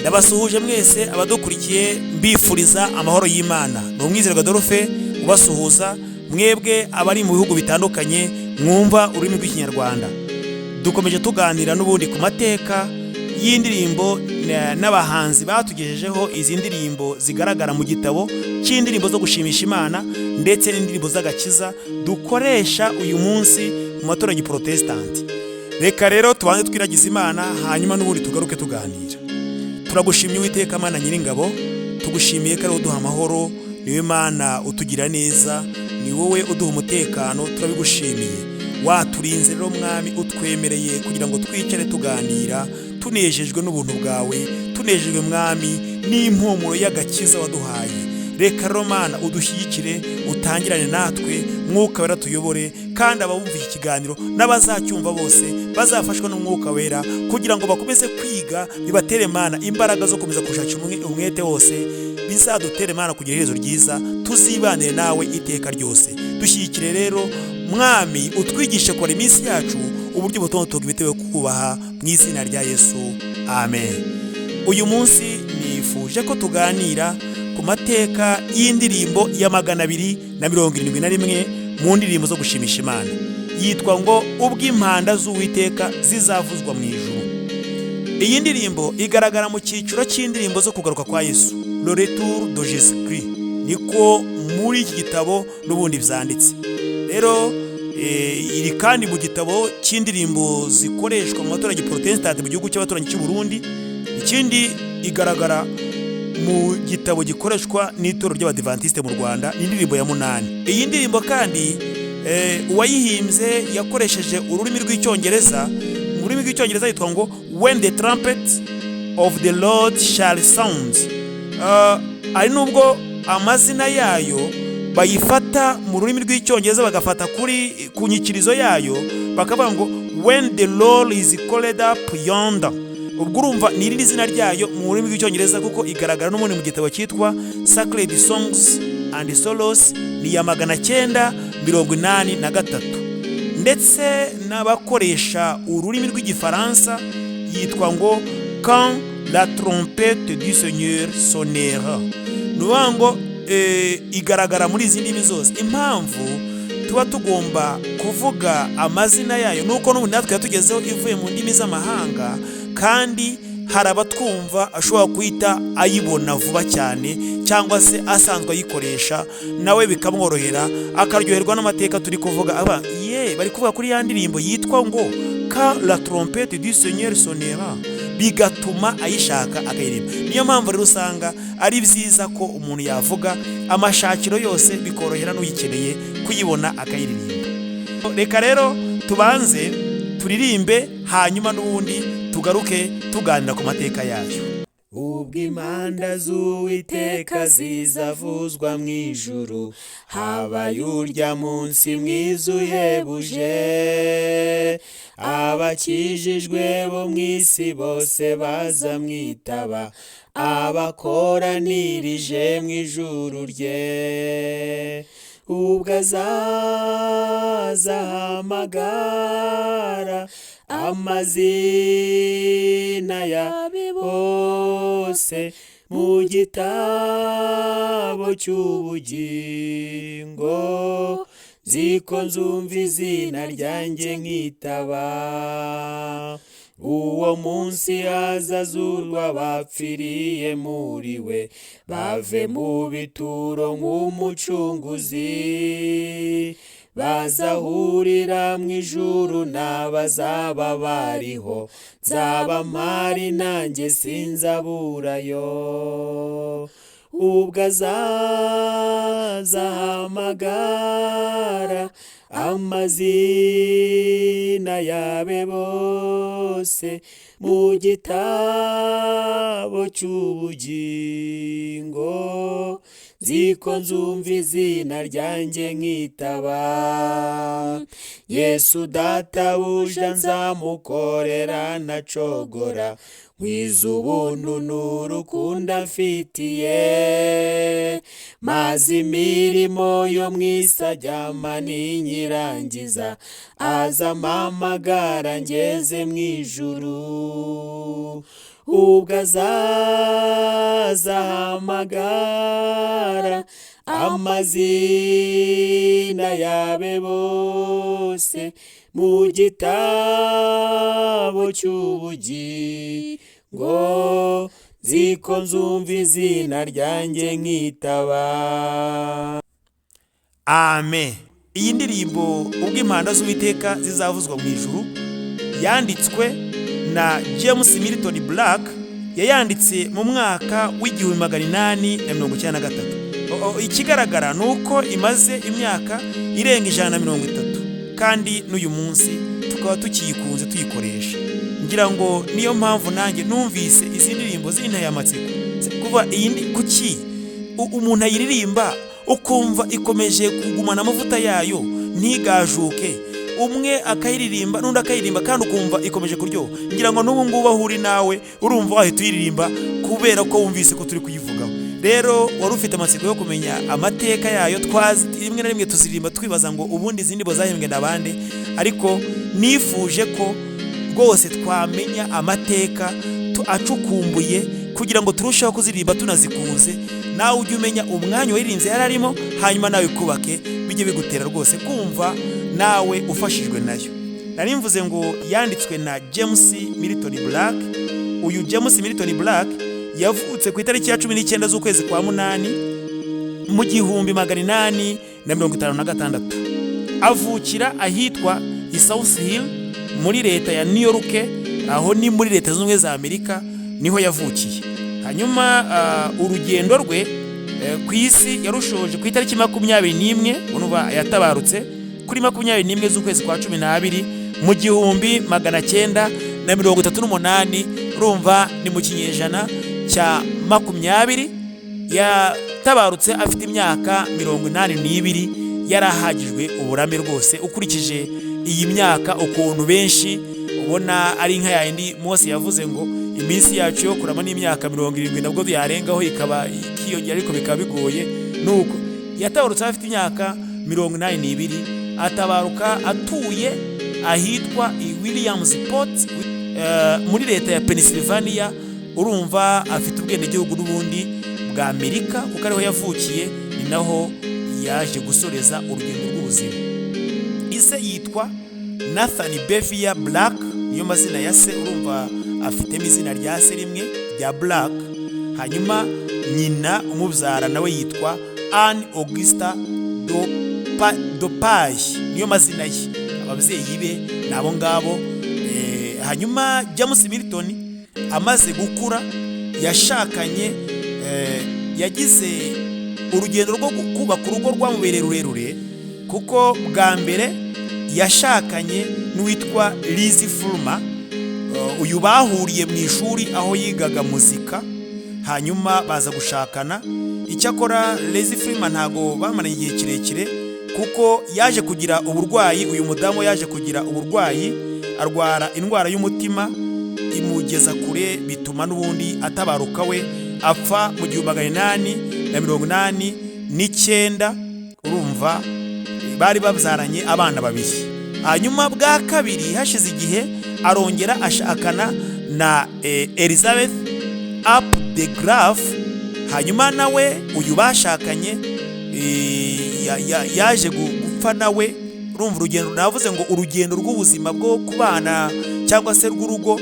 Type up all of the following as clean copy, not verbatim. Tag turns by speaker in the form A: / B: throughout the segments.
A: Ndabasuhuje mwese abadukurikiye, mbifuriza amahoro y'Imana. Ni Umwizerwa Adolphe ubasuhuza, mwebwe abari mu bihugu bitandukanye mwumva ururimi rw'Ikinyarwanda. Dukomeje tuganira n'ubundi ku mateka y'indirimbo n'abahanzi batugejejeho izi ndirimbo zigaragara mu gitabo cy'indirimbo zo gushimisha Imana ndetse n'indirimbo z'agakiza dukoresha uyu munsi mu matorero ya giporotesitanti. Reka rero tubanze twiragize Imana, hanyuma n'ubundi tugaruke tuganira. Turagushimye, Uwiteka Mana Nyiringabo. Tugushimiye ko ari uduha amahoro, niwe Mana utugira neza, ni wowe uduha umutekano. Turabigushimiye. Waturinze rero, Mwami, utwemereye kugira ngo twicare tuganira, tunejejwe n'ubuntu bwawe, tunejejwe, Mwami, n'impumuro y'agakiza waduhaye. Reka rero, Mana, udushyigikire, utangirane natwe, Mwuka Wera tuyobore, kandi ababumva iki kiganiro n'abazacyumva bose bazafashwa n'Umwuka Wera kugira ngo bakomeze kwiga, bibatere, Mana, imbaraga zo gukomeza gushakira umwete wose, bizadutere, Mana, kugira iherezo ryiza, tuzibanire nawe iteka ryose. Dushyigikire rero, Mwami, utwigishe kubara iminsi yacu uburyo butuma ibitewe kubaha, mu izina rya Yesu, amen. Uyu munsi nifuje ko tuganira ku mateka y'indirimbo ya 271 mu ndirimbo zo gushimisha Imana, yitwa ngo "Ubwo impanda z'Uwiteka zizavuzwa mu ijuru". Iyi ndirimbo igaragara mu cyiciro cy'indirimbo zo kugaruka kwa Yesu, le retour de Jésus Christ, niko muri iki gitabo n'ubundi byanditse. Rero iri kandi mu gitabo cy'indirimbo zikoreshwa mu matorero ya giporotesitanti mu gihugu cy'abaturanyi cy'u Burundi. Ikindi, igaragara mu gitabo gikoreshwa n'itorero ry'Abadivantisite mu Rwanda, ni indirimbo ya 8. Iyi ndirimbo kandi uwayihimbye yakoresheje ururimi rw'Icyongereza. Mu rurimi rw'Icyongereza yitwa ngo "When the trumpet of the Lord shall sound". Ari nubwo amazina yayo bayifata mu rurimi rw'Icyongereza, bagafata kuri ku nyikirizo yayo, bakavuga ngo "When the Lord is called up yonder". Ubwo urumva ni irindi zina ryayo mu rurimi rw'Icyongereza, kuko igaragara n'ubundi mu gitabo cyitwa Sacred Songs and Solos, ni iya 983. Ndetse n'abakoresha ururimi rw'Igifaransa yitwa ngo "Quand la trompette du Seigneur sonnera". Ni ukuvuga ngo igaragara muri izi ndimi zose. Impamvu tuba tugomba kuvuga amazina yayo ni uko n'ubundi natwe yatugezeho ivuye mu ndimi z'amahanga, kandi hari abatwumva ashobora guhita ayibona vuba cyane, cyangwa se asanzwe ayikoresha, nawe bikamworohera, akaryoherwa n'amateka turi kuvuga. Aba ye bari kuvuga kuri ya ndirimbo yitwa ngo "Quand la trompette du Seigneur sonnera", bigatuma ayishaka akayiririmba. Niyo mpamvu rero usanga ari byiza ko umuntu yavuga amashakiro yose, bikorohera n'uyikeneye kuyibona akayiririmba. Reka rero tubanze turirimbe, hanyuma n'ubundi tugaruke tuganira ku mateka yayo.
B: Ubwo impanda z'Uwiteka zizavuzwa mu ijuru, habaye urya munsi mwiza uhebuje, abakijijwe bo mu isi bose bazamwitaba, abakoranirije mu ijuru rye. Ubwo azaza ahamagara amazina y'abe bose mu gitabo cy'ubugingo, nziko nzumva izina ryanjye nkitaba. Uwo munsi hazazurwa bapfiriye muri we, bave mu bituro nk'Umucunguzi, bazahurira mu ijuru n'abazaba bariho. Nzaba mpari nanjye, sinzaburayo. Ubwo azaza ahamagara amazina y'abe bose mu gitabo cy'ubugingo, nziko nzumva izina ryanjye nkitaba. Yesu Databuja nzamukorera ntacogora, nkwiza ubuntu n'urukundo amfitiye. Maze imirimo yo mu isi ajyama ninyirangiza, azampamagara ngeze mu ijuru. Ubwo azaza ahamagara amazina yabe bose mu gitabo cy'ubugingo, nzi ko nzumva izina ryanjye nkitaba.
A: Amen. Iyi ndirimbo "Ubwo impanda z'Uwiteka zizavuzwa mu ijuru" yanditswe na James Milton Black, yayanditse mu mwaka w'1893. Ikigaragara ni uko imaze imyaka irenga 130, kandi n'uyu munsi tukaba tukiyikunze, tuyikoresha. Ngira ngo niyo mpamvu nanjye numvise izi ndirimbo zinteye amatsiko. Kuva iyi kuki umuntu ayiririmba ukumva ikomeje kugumana amavuta yayo ntigajuke, umwe akayiririmba n'undi akayiririmba, kandi ukumva ikomeje kuryoha? Ngira ngo n'ubu ngubu aho uri nawe urumva wahita uyiririmba kubera ko wumvise ko turi kuyivugaho. Rero wari ufite amatsiko yo kumenya amateka yayo. Twazi rimwe na rimwe tuziririmba twibaza ngo ubundi izindi ndirimbo zahimbwe na bande, ariko nifuje ko rwose twamenya amateka acukumbuye kugira ngo turusheho kuziririmba tunazikunze. Nawe ujye umenya umwanya waririmbye yari arimo, hanyuma nawe kubake bijye bigutera rwose kumva nawe ufashijwe nayo. Nari mvuze ngo yanditswe na James Milton Black. Uyu James Milton Black yavutse ku itariki ya 19 z'ukwezi kwa munani mu 1856, avukira ahitwa i South Hill muri leta ya New York, aho ni muri Leta Zunze Ubumwe za Amerika, niho yavukiye. Hanyuma urugendo rwe ku isi yarushoje ku itariki 21, urumva yatabarutse kuri 21 z'ukwezi kwa 12 mu 1938. Urumva ni mu kinyejana cya 20. Yatabarutse afite imyaka 82, yarahagijwe uburame rwose. Ukurikije iyi myaka ukuntu benshi ubona ari nka yayindi Mose yavuze ngo iminsi yacu yo kurama n'imyaka 70, nabwo yarengaho ikaba ikiyongera ariko bikaba bigoye, nuko yatabarutse afite imyaka 82. Atabaruka atuye ahitwa i Williamsport muri leta ya Pennsylvania. Urumva afite ubwenegihugu n'ubundi bwa Amerika kuko ariho yavukiye, ni naho yaje gusoreza urugendo rw'ubuzima. Ise yitwa Nathan Bevia Black, niyo mazina ya se. Urumva afitemo izina rya se rimwe rya Black. Hanyuma nyina umubyara nawe yitwa Anne Augusta Dopay, niyo mazina ye. Ababyeyi be ni abo ngabo. Hanyuma James Milton amaze gukura yashakanye, yagize urugendo rwo kubaka urugo rwamubereye rurerure, kuko bwa mbere yashakanye n'uwitwa Liz Fulmer. Uyu bahuriye mu ishuri aho yigaga muzika, hanyuma baza gushakana. Icyakora Liz Fulmer ntago bamaranye igihe kirekire kuko yaje kugira uburwayi. Uyu mudamu yaje kugira uburwayi, arwara indwara y'umutima imugeza kure, bituma n'ubundi atabaruka, we apfa mu 1889. Urumva bari babyaranye abana babiri. Hanyuma bwa kabiri hashize igihe arongera ashakana na Elizabeth Updegraff. Hanyuma nawe uyu bashakanye yaje gupfa nawe. Urumva urugendo, navuze ngo urugendo rw'ubuzima bwo kubana cyangwa se rw'urugo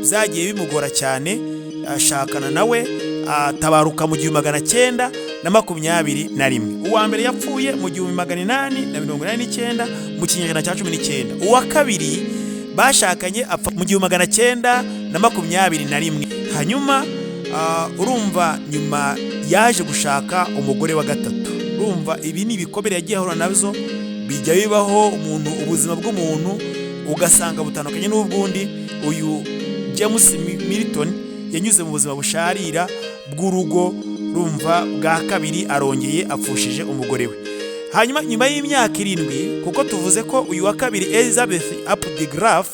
A: byagiye bimugora cyane. Ashakana nawe atabaruka mu 1921. Uwa mbere yapfuye mu 1889 mu kinyejana cya 19. Uwa kabiri bashakanye apfa mu 1921. Hanyuma urumva nyuma yaje gushaka umugore wa gatatu. Urumva ibi ni ibikomere yagiye ahura nabyo, bijya bibaho umuntu, ubuzima bw'umuntu ugasanga butandukanye n'ubw'undi. Uyu James Milton yanyuze mu buzima busharira bw'urugo. Rumva bwa kabiri arongeye apfushije umugore we. Hanyuma nyuma y'imyaka 7, kuko tuvuze ko uyu wa kabiri Elizabeth Updegraff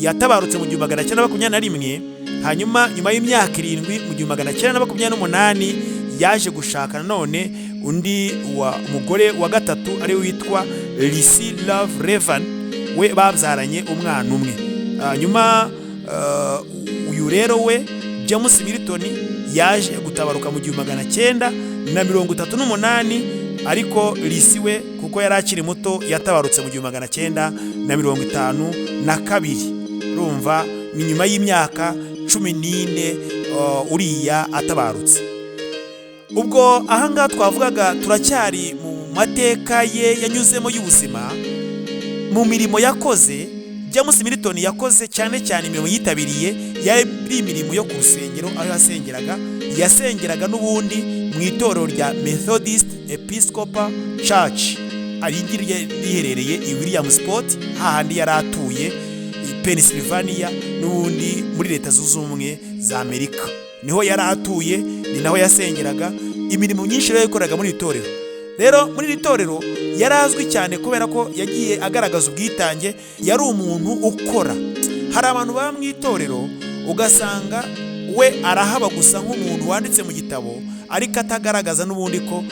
A: yatabarutse mu 1921, hanyuma nyuma y'imyaka 7 mu 1928 yaje gushaka nanone. Undi wa umugore wa gatatu ari we witwa Lisi Love Revan, we babyaranye umwana umwe. Hanyuma uyu rero we James Milton yaje gutabaruka mu 1938, ariko Lisi we, kuko yari akiri muto, yatabarutse mu 1952. Urumva ni nyuma y'imyaka 14 uriya atabarutse. Ubwo ahangaha twavugaga, turacyari mu mateka ye yanyuzemo y'ubuzima. Mu mirimo yakoze, James Milton yakoze cyane cyane imirimo yitabiriye yari imirimo yo ku rusengero aho yasengeraga. Yasengeraga n'ubundi mu itorero rya Methodist Episcopal Church, ari riherereye i Williamsport, hahandi yari atuye i Pennsylvania, n'ubundi muri Leta Zunze Ubumwe za Amerika. Niho yari atuye, ni naho yasengeraga. Imirimo myinshi rero yakoraga muri iri torero. Rero muri iri torero yari azwi cyane kubera ko yagiye agaragaza ubwitange. Yari umuntu ukora. Hari abantu baba mu itorero, ugasanga we arahaba gusa nk'umuntu wanditse mu gitabo, ariko atagaragaza n'ubundi ko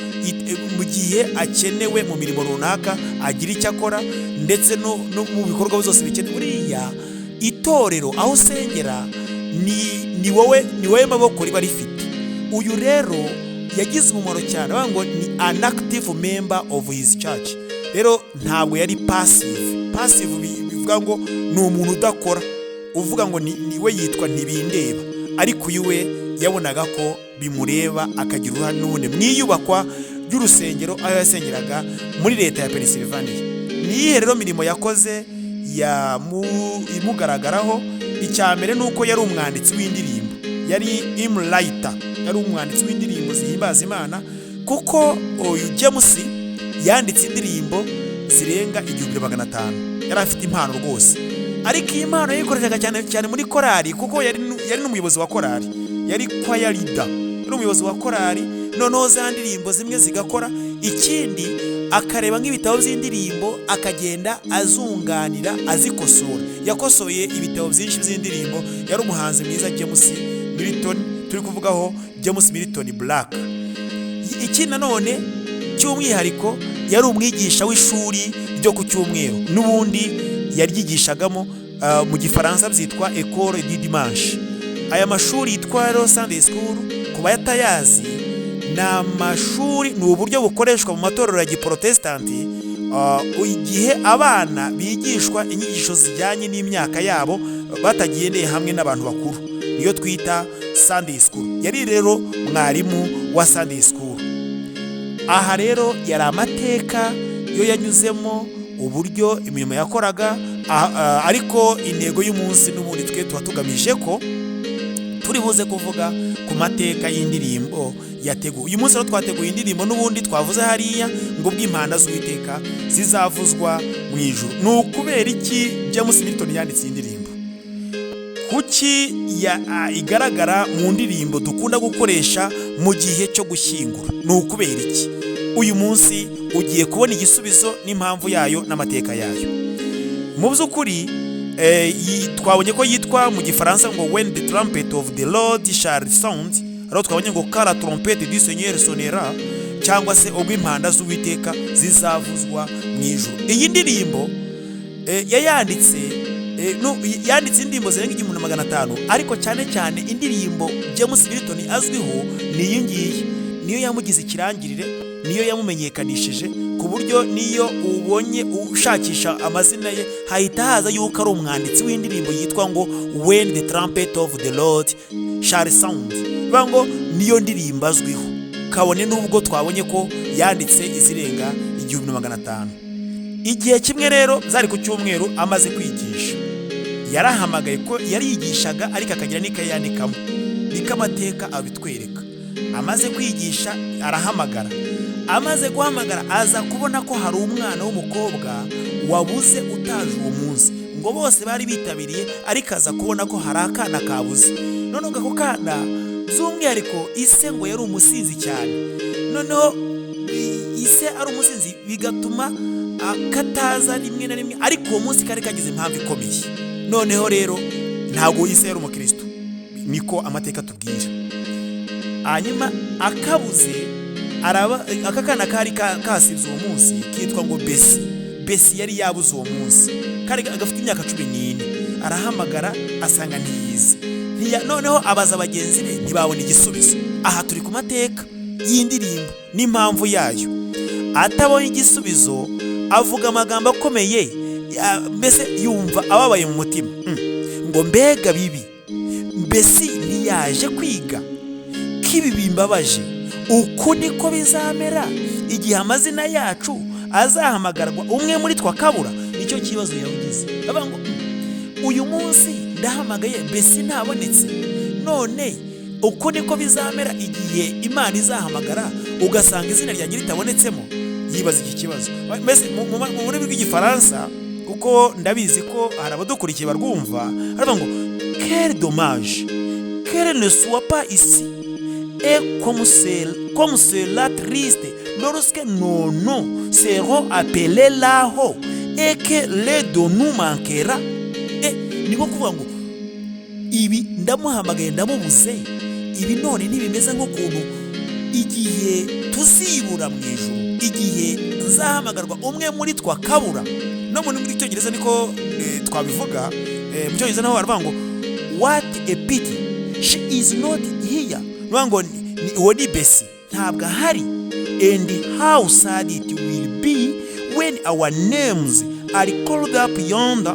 A: mu gihe akenewe mu mirimo runaka agira icyo akora, ndetse no mu bikorwa byose bikenewe. Buriya itorero aho usengera ni wowe maboko riba rifite. Uyu rero yagize umumaro cyane, bavuga ngo ni an active member of his church. Rero ntabwo yari passive. Passive bivuga ngo ni umuntu udakora, uvuga ngo ni we yitwa ntibindeba, ariko uyu we yabonaga ko bimureba, akagira uruhare n'ubundi mu iyubakwa ry'urusengero aho yasengeraga muri leta ya Pennsylvania. Ni iyihe rero mirimo yakoze imugaragaraho? Icya mbere ni uko yari umwanditsi w'indirimbo, yari hymn writer, yari umwanditsi w'indirimbo zihimbaza Imana, kuko uyu James yanditse indirimbo zirenga 1500. Yari afite impano rwose, ariko iyi mpano yayikoreshaga cyane cyane muri korali, kuko yari n'umuyobozi wa korali, yari choir leader, yari umuyobozi wa korali. Noneho za ndirimbo zimwe zigakora. Ikindi, akareba nk'ibitabo by'indirimbo, akagenda azunganira, azikosora. Yakosoye ibitabo byinshi by'indirimbo. Yari umuhanzi mwiza, James Milton turi kuvugaho, James Milton Black. Ikindi nanone cy'umwihariko, yari umwigisha w'ishuri ryo ku cyumweru, n'ubundi yaryigishagamo. Mu Gifaransa byitwa École du Dimanche. Aya mashuri yitwa rero Sunday School, ku bayatayazi, ni amashuri, ni uburyo bukoreshwa mu matorero ya giporotesitanti, igihe abana bigishwa inyigisho zijyanye n'imyaka yabo batagendeye hamwe n'abantu bakuru, niyo twita Sunday School. Yari rero mwarimu wa Sunday School. Aha rero yari amateka yo yanyuzemo, uburyo imirimo yakoraga. Ariko intego y'umunsi n'ubundi twe tuba tugamije ko turi buze kuvuga ku mateka y'indirimbo yateguwe. Uyu munsi rero twateguye indirimbo n'ubundi twavuze hariya ngo ubwo impanda z'Uwiteka zizavuzwa mu ijuru. Ni ukubera iki James Milton yanditse iyi ndirimbo? Kuki igaragara mu ndirimbo dukunda gukoresha mu gihe cyo gushyingura? Ni ukubera iki? Uyu munsi ugiye kubona igisubizo n'impamvu yayo n'amateka yayo. Mu by'ukuri twabonye ko yitwa mu Gifaransa ngo "When the trumpet of the Lord shall sound", ariho twabonye ngo "Quand la trompette du Seigneur sonnera", cyangwa se ubwo impanda z'Uwiteka zizavuzwa mu ijuru. Iyi ndirimbo yayanditse no, yanditse indirimbo zirenga 1500, ariko cyane cyane indirimbo James Milton azwiho ni iyi ngiyi. Niyo yamugize ikirangirire, niyo yamumenyekanishije, ku buryo niyo ubonye ushakisha amazina ye hahita haza yuko ari umwanditsi w'indirimbo yitwa ngo "When the trumpet of the Lord shall sound". Bivuga ngo niyo ndirimbo azwiho, kabone n'ubwo twabonye ko yanditse izirenga 1500. Igihe kimwe rero zari ku cyumweru, amaze kwigisha yarahamagaye, ko yariyigishaga ariko akagira n'ikayi yandikamo, niko amateka abitwereka. Amaze kwigisha arahamagara. Amaze guhamagara aza kubona ko hari umwana w'umukobwa wabuze, utaje uwo munsi. Ngo bose bari bitabiriye, ariko aza kubona ko hari akana kabuze. Noneho ako kana by'umwihariko, ise ngo yari umusinzi cyane. Noneho ise ari umusinzi, bigatuma kataza rimwe na rimwe, ariko uwo munsi kari kagize impamvu ikomeye. Noneho rero ntabwo ise yari umukristo, niko amateka atubwira. Hanyuma akabuze. Araba aka kana kari kasibye uwo munsi kitwa ngo Besi. Besi yari yabuze uwo munsi, kari gafite imyaka 14. Arahamagara asanga ntiyizi. Noneho abaza bagenzi be, ntibabona igisubizo. Aha turi ku mateka y'indirimbo n'impamvu yayo. Atabonye igisubizo, avuga amagambo akomeye, mbese yumva ababaye mu mutima. Ngo mbega bibi, mbese ntiyaje kwiga, k'ibi bimbabaje! Uku niko bizamera igihe amazina yacu azahamagarwa, umwe muri twe akabura. Nicyo kibazo yabugize. Avuga ngo uyu munsi ndahamagaye, mbese ntabonetse, none uko niko bizamera igihe Imana izahamagara ugasanga izina ryanjye ritabonetsemo. Yibaza iki kibazo. Mbese mu rurimi rw'Igifaransa, kuko ndabizi ko hari abadukurikiye barwumva, haravuga ngo: "Quel dommage qu'elle ne soit pas ici, et comme cela triste lorsque nos noms seront appelés là-haut et que l'un de nous manquera." Ni nko kuvuga ngo ibi ndamuhamagaye ndamubuze, ibi none ntibimeze nk'ukuntu igihe tuzibura mu ijuru, igihe nzahamagarwa umwe muri twe akabura. No mu rurimi rw'Icyongereza niko twabivuga. Mu Cyongereza naho baravuga ngo: "What a pity she is not here." Nuvuga ngo uwo ni Besi, ntabwo ahari. "And how sad it will be when our names are called up yonder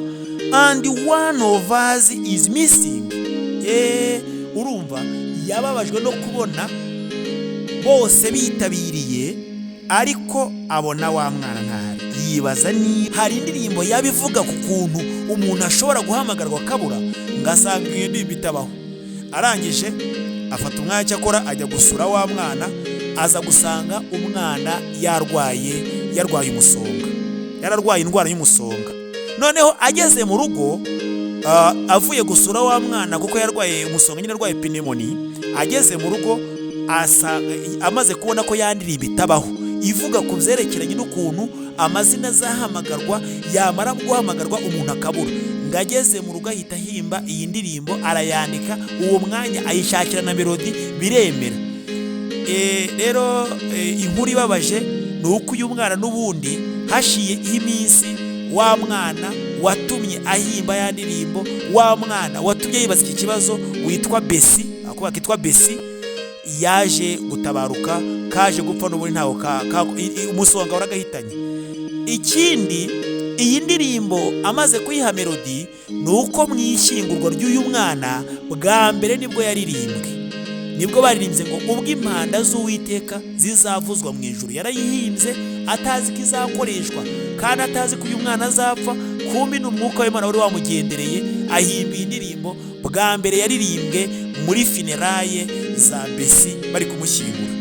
A: and one of us is missing." Urumva yababajwe no kubona bose bitabiriye, ariko abona wa mwana ntahari. Yibaza niba hari indirimbo yaba ivuga ku kuntu umuntu ashobora guhamagarwa akabura, ngo asanga iyo ndirimbo itabaho. Arangije afata umwanya, cyakora ajya gusura wa mwana, aza gusanga umwana yarwaye, yarwaye umusonga, yararwaye indwara y'umusonga. Noneho ageze mu rugo, avuye gusura wa mwana, kuko yarwaye umusonga nyine, arwaye pneumonie, ageze mu rugo amaze kubona ko ya ndirimbo itabaho ivuga ku byerekeranye n'ukuntu amazina azahamagarwa, yamara guhamagarwa umuntu akabura, ngo ageze mu rugo ahita ahimba iyi ndirimbo, arayandika uwo mwanya, ayishakira na melody, biremera. Rero inkuru ibabaje ni uko uyu mwana n'ubundi hashiye iminsi, wa mwana watumye ahimba ya ndirimbo, wa mwana watumye yibaza iki kibazo, witwa Besi, akuba kitwa Besi, yaje gutabaruka, kaje gupfa n'ubundi ntawo umusonga waragahitanye. Ikindi, iyi ndirimbo amaze kuyiha melody, ni uko mu ishyingurwa ry'uyu mwana bwa mbere nibwo yaririmbwe, nibwo baririmbye ngo ubwo impanda z'Uwiteka zizavuzwa mu ijuru. Yarayihimbye atazi ko izakoreshwa kandi atazi ko uyu mwana azapfa. Kumbi ni umwuka w'Imana wari wamugendereye, ahimba iyi ndirimbo. Bwa mbere yaririmbwe muri funérailles za Besi bari kumushyingura.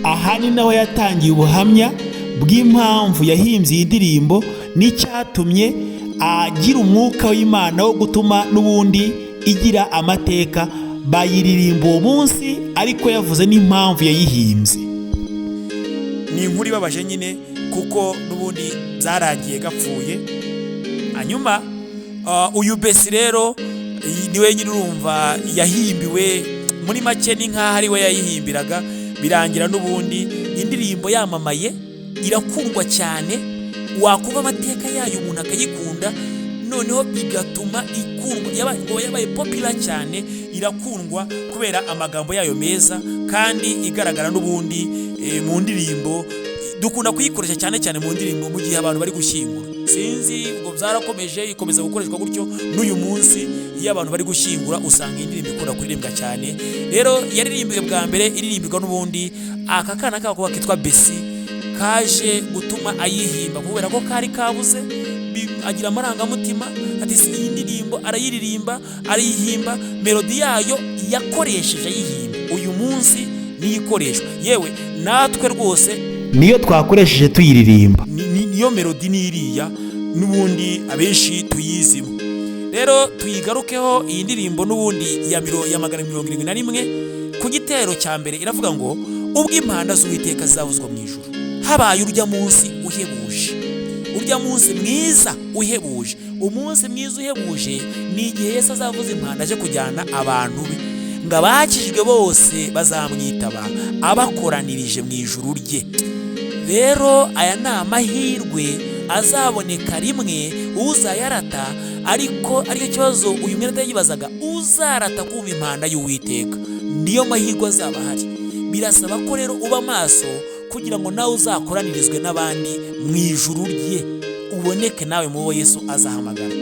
A: Aha ni naho yatangiye ubuhamya bw'impamvu yahimbye iyi ndirimbo n'icyatumye agira umwuka w'Imana wo gutuma n'ubundi igira amateka, bayiririmba uwo munsi, ariko yavuze n'impamvu yayihimbye. Ni inkuru ibabaje nyine, kuko n'ubundi byarangiye gapfuye. Hanyuma uyu Besi rero niwe nyine urumva yahimbiwe, muri make ni nk'aho ari we yayihimbiraga. Birangira n'ubundi indirimbo yamamaye, irakundwa cyane, wakumva amateka yayo umuntu akayikunda, noneho bigatuma ikundwa, ngo yabaye popular cyane, irakundwa kubera amagambo yayo meza kandi igaragara n'ubundi mu ndirimbo. Dukunda kuyikoresha cyane cyane mu ndirimbo mu gihe abantu bari gushyingura. Sinzi, ubwo byarakomeje, ikomeza gukoreshwa gutyo n'uyu munsi. Iyo abantu bari gushyingura usanga iyi ndirimbo ikunda kuririmbwa cyane. Rero yaririmbwe bwa mbere, iririmbirwa n'ubundi aka kana k'abakobwa kitwa Besi, kaje gutuma ayihimba kubera ko kari kabuze, agira amarangamutima ati "Si iyi ndirimbo", arayiririmba, arayihimba. Melody yayo yakoresheje ayihimba uyu munsi niyo ikoreshwa, yewe natwe rwose
B: niyo twakoresheje tuyiririmba.
A: Niyo melody ni iriya n'ubundi abenshi tuyizimo. Rero tuyigarukeho iyi ndirimbo n'ubundi ya 171. Ku gitero cya mbere iravuga ngo: ubwo impanda z'Uwiteka zizavuzwa mu ijuru, habaye urya munsi uhebuje, urya munsi mwiza uhebuje. Umunsi mwiza uhebuje ni igihe Yesu azavuza impanda aje kujyana abantu be. Ngo abakijijwe bose bazamwitaba, abakoranirije mu ijuru rye. Rero aya ni amahirwe azaboneka rimwe uzayarata, ariko aricyo kibazo uyu mwene yibazaga, uzarata kumva impanda y'Uwiteka. Niyo mahirwe azaba ahari. Birasaba ko rero uba maso kugira ngo nawe uzakoranirizwe n'abandi mu ijuru rye, uboneke nawe mu bo Yesu azahamagara.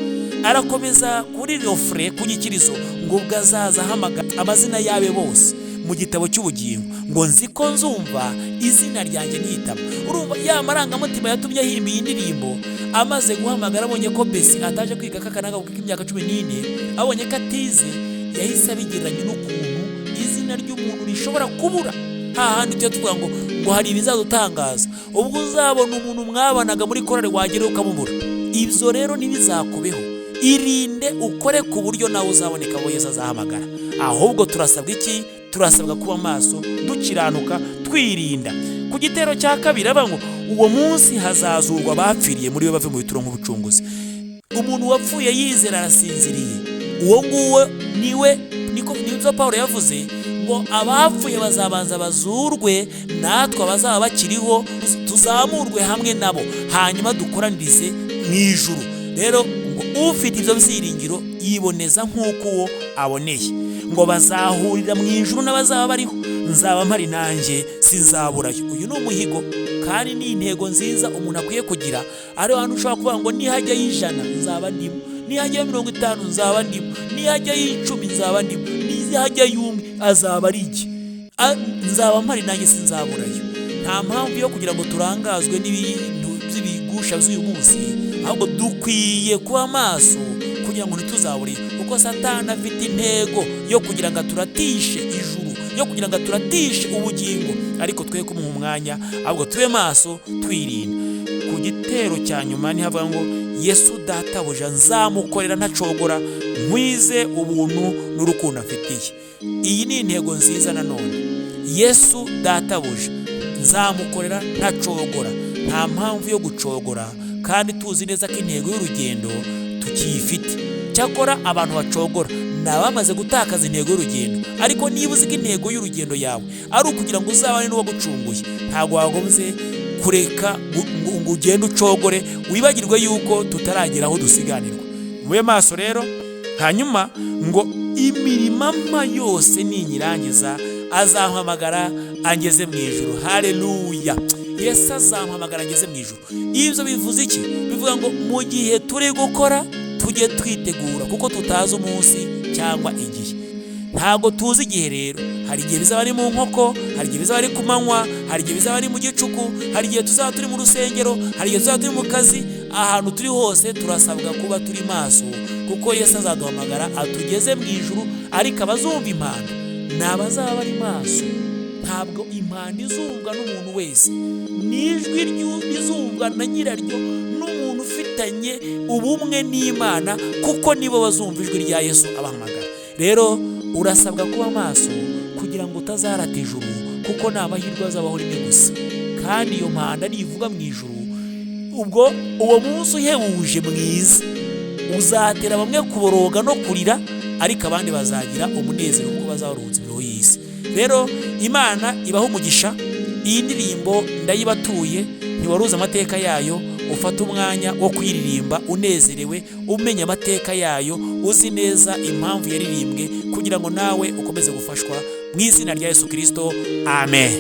A: Arakomeza kuri refrain, ku nyikirizo, ngo ubwo azaza ahamagara amazina yabe bose mu gitabo cy'ubugingo, ngo nzi ko nzumva izina ryanjye nitaba. Urumva ya marangamutima yatumye ahimba iyi ndirimbo. Amaze guhamagara, abonye ko Besi ataje kwiga kakanaga k'imyaka 14, abonye ko atize, yahise abigereranya n'ukuntu izina ry'umuntu rishobora kubura. Hahandi tujya tuvuga ngo hari ibizadutangaza, ubwo uzabona umuntu mwabanaga muri korari wagera ukamubura. Ibyo rero ntibizakubeho. Irinde, ukore ku buryo nawe uzaboneka abo Yesu azahamagara. Ahubwo turasabwa iki? Turasabwa kuba maso, dukiranuka, twirinda. Ku gitero cya kabiri avuga ngo uwo munsi hazazurwa abapfiriye muri we bave mu bituro nk'ubucunguzi. Umuntu wapfuye yizera arasinziriye, uwo nguwo niwe, niko nibyo Paul yavuze ngo abapfuye bazabanza bazurwe, natwe abazaba bakiriho tuzamurwe hamwe nabo, hanyuma dukoranirize mu ijuru. Rero ngo ufite ibyo byiringiro yiboneza nk'uko uwo aboneye, ngo bazahurira mu ijuru n'abazaba bariho, nzaba mpari nanjye sinzaburayo. Uyu ni umuhigo kandi ni intego nziza umuntu akwiye kugira. Ari hantu ushobora kuvuga ngo nihajyayo 100 nzaba ndimo, nihajyayo 50 nzaba ndimo, nihajyayo 10 nzaba ndimo, nihajyayo 1 azaba ari iki, nzaba mpari nanjye sinzaburayo. Nta mpamvu yo kugira ngo turangazwe n'ibintu by'ibigusha by'uyu munsi, ahubwo dukwiye kuba maso kugira ngo ntituzabure, kuko Satani afite intego yo kugira ngo aturatishe ijuru, yo kugira ngo aturatishe ubugingo, ariko twe kumuha umwanya, ahubwo tube maso twirinda. Ku gitero cya nyuma nihavuga ngo Yesu databuja nzamukorera ntacogora, nkwize ubuntu n'urukundo afitiye. Iyi ni intego nziza nanone. Yesu databuja nzamukorera ntacogora. Nta mpamvu yo gucogora kandi tuzi neza ko intego y'urugendo tukiyifite. Cyakora abantu bacogora ni abamaze gutakaza intego y'urugendo. Ariko niba uzi ko intego y'urugendo yawe ari ukugira ngo uzabane n'uwagucunguye, ntabwo wagombye kureka ngo ugende ucogore, wibagirwe yuko tutaragera aho dusiganirwa. Mube maso rero. Hanyuma ngo imirimo mpa yose ninyirangiza azampamagara angeze mu ijuru. Haleluya! Yesu azampamagara angeze mu ijuru. Ibyo bivuze iki? Bivuga ngo mu gihe turi gukora tujye twitegura, kuko tutazi umunsi cyangwa igihe. Ntabwo tuzi igihe rero. Hari igihe bizaba ari mu nkoko, hari igihe bizaba ari ku manywa, hari igihe bizaba ari mu gicuku, hari igihe tuzaba turi mu rusengero, hari igihe tuzaba turi mu kazi. Ahantu turi hose turasabwa kuba turi maso, kuko Yesu azaduhamagara atugeze mu ijuru. Ariko abazumva impanda ni abazaba bari maso. Ntabwo impanda izumvwa n'umuntu wese, ni ijwi rizumvwa na nyiraryo n'umuntu ufitanye ubumwe n'Imana, kuko nibo bazumva ijwi rya Yesu abahamagara. Rero urasabwa kuba maso kugira ngo utazarata ijuru, kuko ni amahirwe azabaho rimwe gusa. Kandi iyo mpanda nivuga mu ijuru, ubwo uwo munsi uhebuje mwiza uzatera bamwe kuboroga no kurira, ariko abandi bazagira umunezero kuko bazaruhutse imiruho y'isi. Rero Imana ibaha umugisha. Iyi ndirimbo ndayibatuye, ntiwaruzi amateka yayo, ufate umwanya wo kuyiririmba unezerewe, umenya amateka yayo, uzi neza impamvu yaririmbwe, kugira ngo nawe ukomeze gufashwa mu izina rya Yesu Kristo. Amen.